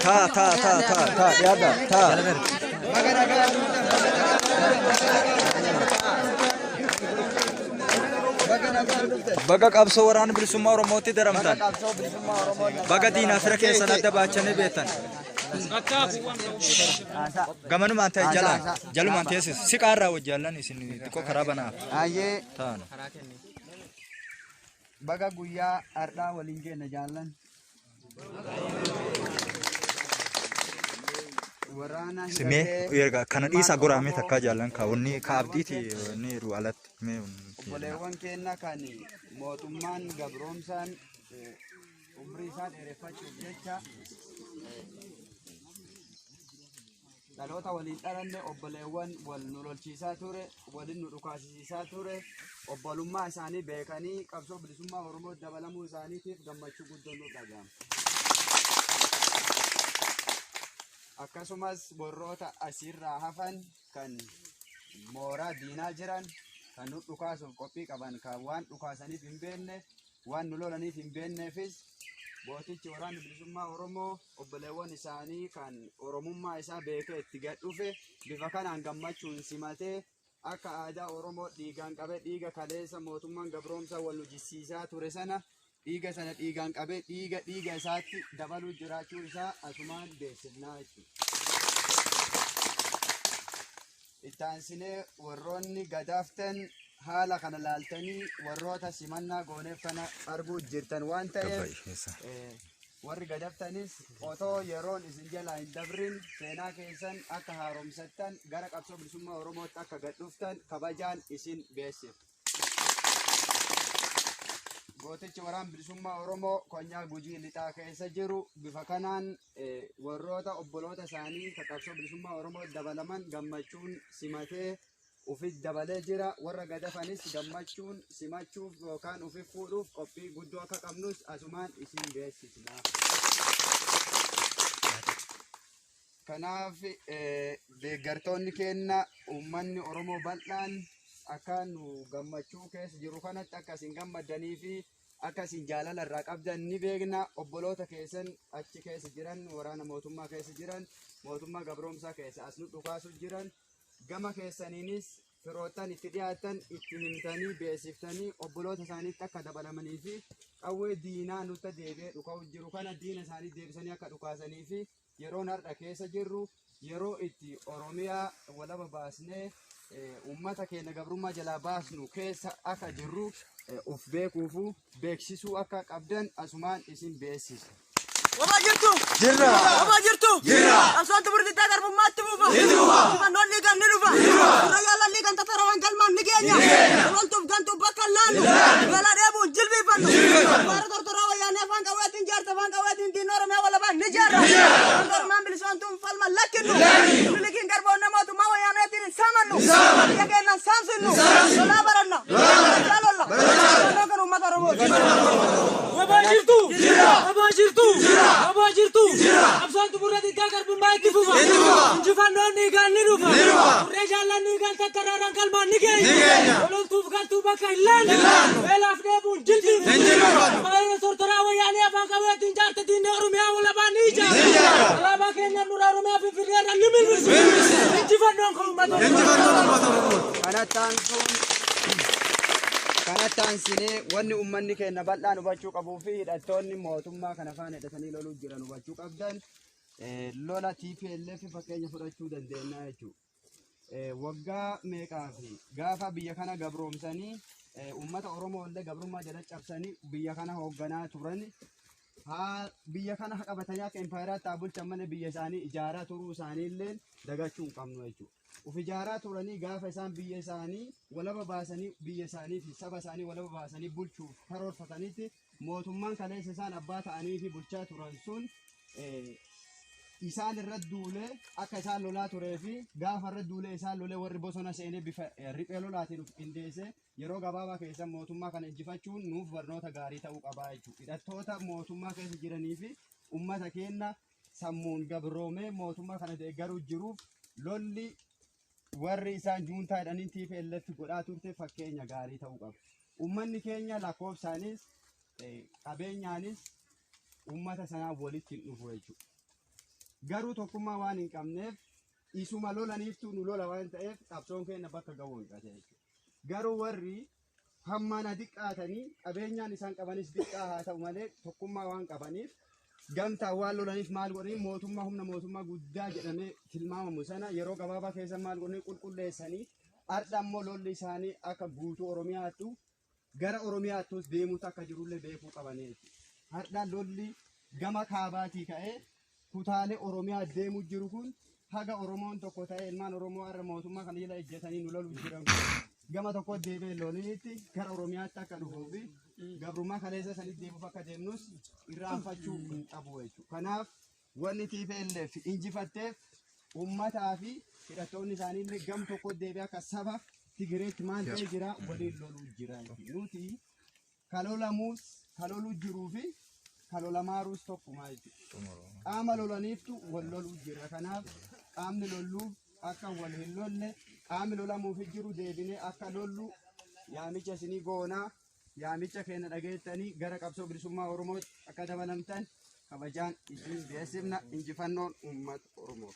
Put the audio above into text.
Taa taa taa taa taa dhiyaadha taa. Baga qabsoo waraana bilisummaa Oromootti daramtan. Baga diinaa fira keessan adda baachanii beektan. Gamanumaan ta'e jalaan jalumaan teessis siqaarraa wajjaallan isin xiqqoo karaa banaaf Ayyee taanu. baga guyyaa har'aa waliin geenye jaallan. Waraana Simee hidhatee erga kana dhiisaa goraamee takkaa jaallan ka wanni ka abdiiti wanni jiru alatti mee obboleewwan keenya kan mootummaan gabroomsaan umrii isaa dheereffachuuf jecha dhaloota waliin dhalanne obboleewwan wal nu lolchiisaa ture waliin nu dhukaasisiisaa ture obbolummaa isaanii beekanii qabsoo bilisummaa Oromoo dabalamuu isaaniitiif gammachuu guddoon nu dhaga'ama. Akkasumas warroota asirraa hafan kan mooraa diinaa jiran kan nu dhukaasuuf qophii qaban kan waan dhukaasaniif hin beekne waan nu lolaniif hin beekneefis gootichi waraanni bilisummaa Oromoo obboleewwan isaanii kan Oromummaa isaa beekee itti gad dhufe bifa kanaan gammachuun simatee akka aadaa Oromoo dhiigaan qabee dhiiga kaleessa mootummaan gabroomsaa wal nu jissiisaa ture sana dhiiga sana dhiigaan qabee dhiiga dhiiga isaatti dabaluu jiraachuu isaa asumaan beeksifnaa jechuudha. Ittaansinee warroonni gadaaftan haala kana laaltanii warroota simannaa gooneef kana arguu jirtan waan ta'eef warri gadaftanis otoo yeroon isin jalaa hin dabrin seenaa keessan akka haaromsattan gara qabsoo bilisummaa Oromootti akka gad dhuftan kabajaan isin beeksifna. Gootichi waraan bilisummaa Oromoo konyaa Gujii lixaa keessa jiru bifa kanaan warroota obboloota isaanii kan qabsoo bilisummaa Oromoo dabalaman gammachuun simatee ufit dabalee jira. Warra gadafanis gammachuun simachuuf yookaan ufif fuudhuuf qophii guddoo akka qabnus asumaan isin beeksisna. Kanaaf deeggartoonni keenya uummanni Oromoo bal'aan akka nu gammachuu keessa jiru kanatti akka isin gammaddanii fi akka isin jaalala irraa qabdan ni beekna. Obboloota keessan achi keessa jiran, waraana mootummaa keessa jiran, mootummaa gabroomsaa keessa as nu dhukaasu jiran, gama keessaniinis firoottan itti dhiyaatan itti himtanii beeksiftanii obboloota isaaniitti akka dabalamanii fi qawwee diinaa nutti deebi'ee dhuka'u jiru kana diina isaanii deebisanii akka dhukaasanii fi yeroon har'a keessa jirru yeroo itti Oromiyaa walaba baasnee uummata keenya gabrummaa jalaa baasnu keessa akka jirru of beekuufu beeksisuu akka qabdan asumaan isin beeksisa. Wabaa jirtu! Jirra! Wabaa jirtu! Jirra! Qabsoon xumurtittaa garbummaatti buufa! Injifannoon dhiigan ni dhufa! Dura yaalan dhiigan tattarawan galmaan ni geenya! Loltuuf gantuuf bakka hin laannu! Beelaa dheebuun jilbiifannu! Baara tortoraa wayyaanee afaan qawweetiin jaarta afaan qawweetiin diinni Oromiyaa walabaan ni jaarra! Oromiyaan bilisoomtuun falma lakkinnu! Milikiin garboonna mootummaa wayyaaneetiin hin saamannu! Biyya keenyaan saamsinnu! Lolaa baranna! Barachaa lolla! Injifannoon kan uummata Oromooti! Wabaa jirtu! Wabaa jirtu! Wabaa jirtu! Qabsoon xumurra diddaa garbummaa itti fufa! Injifannoon dhiigaan ni dhufa! Turree jaallan dhiigaan tattaraaraan galmaan ni geenya! Loltuuf galtuu bakka hin laannu! Beelaaf dheebuun jilbiifu! Baay'ina tortoraa wayyaanee afaan qawweetiin jaarte diinni Oromiyaa walabaa ni ijaara! Alaabaa keenya nurra Oromiyaa Finfinnee irra ni milmisu! Injifannoon kan uummata Oromoo! Kanatti aansinee wanni uummanni keenya bal'aan hubachuu qabuu fi hidhattoonni mootummaa kana faana hidhatanii loluu jiran hubachuu qabdan lola TPLF fakkeenya fudhachuu dandeenya jechuudha. Waggaa meeqaa fi gaafa biyya kana gabroomsanii uummata Oromoo illee gabrummaa jala cabsanii biyya kana hoogganaa turan haa biyya kana qabatanii akka impaayeraatti haa bulchan malee biyya isaanii ijaaraa turuu isaanii illee dagachuu hin qabnu jechuudha. Uf ijaaraa turanii gaafa isaan biyya isaanii walaba baasanii biyya isaanii fi saba isaanii walaba baasanii bulchuuf karoorfatanitti mootummaan kaleessa isaan abbaa ta'anii fi bulchaa turan sun isaan irra duulee akka isaan lolaa turee fi gaafa irra duulee isaan lolee warri bosona seenee bifa riphee lolaatiin of qindeesse yeroo gabaabaa keessa mootummaa kana injifachuun nuuf barnoota gaarii ta'uu qabaa jechuudha. Hidhattoota mootummaa keessa jiranii fi uummata keenya sammuun gabroomee mootummaa kana deeggaruu jiruuf lolli warri isaan juuntaa jedhanii TPLF godhaa turte fakkeenya gaarii ta'uu qaba. Uummanni keenya lakkoofsaanis qabeenyaanis uummata sanaa walitti hin dhufu jechuudha. Garuu tokkummaa waan hin qabneef isuma lolaniiftu nu lola waan ta'eef qabsoon keenya bakka ga'uu hin qabne jechuudha. Garuu warri hammaan xiqqaatanii qabeenyaan isaan qabanis xiqqaa haa ta'u malee tokkummaa waan qabaniif gamtaan waan lolaniif maal godhanii mootummaa humna mootummaa guddaa jedhamee tilmaamamu sana yeroo gabaabaa keessa maal godhanii qulqulleessanii har'a immoo lolli isaanii akka guutuu Oromiyaattu gara Oromiyaattus deemuutu akka jirullee beekuu qabanii jechuudha. Har'a lolli gama kaabaatii ka'ee kutaalee Oromiyaa deemuu jiru kun haga Oromoon tokko ta'ee ilmaan Oromoo har'a mootummaa kana jala ejjetanii nu loluu jiran kun gama tokko deebi'ee lolinitti gara Oromiyaatti akka dhufuu fi gabrummaa kaleessa sanitti deemuuf akka deemnus irraanfachuu hin qabu jechuudha. Kanaaf wanni TPLF injifatteef uummataa fi hidhattoonni isaanii illee gam tokko deebi'ee akka saba Tigireetti maal ta'ee jira waliin loluu jira jechuudha. Nuti kalolamuus kaloluu jiruu fi kalolamaaruus tokkuma jechuudha. Qaama lolaniiftu wal loluu jira. Kanaaf qaamni lolluuf akka wal hin lolle qaamni lolamuuf jiru deebinee akka lollu yaamicha isinii goonaa yaamicha keenya dhageettanii gara qabsoo bilisummaa Oromootti akka dabalamtan kabajaan isin beeksifna injifannoon uummata Oromoo.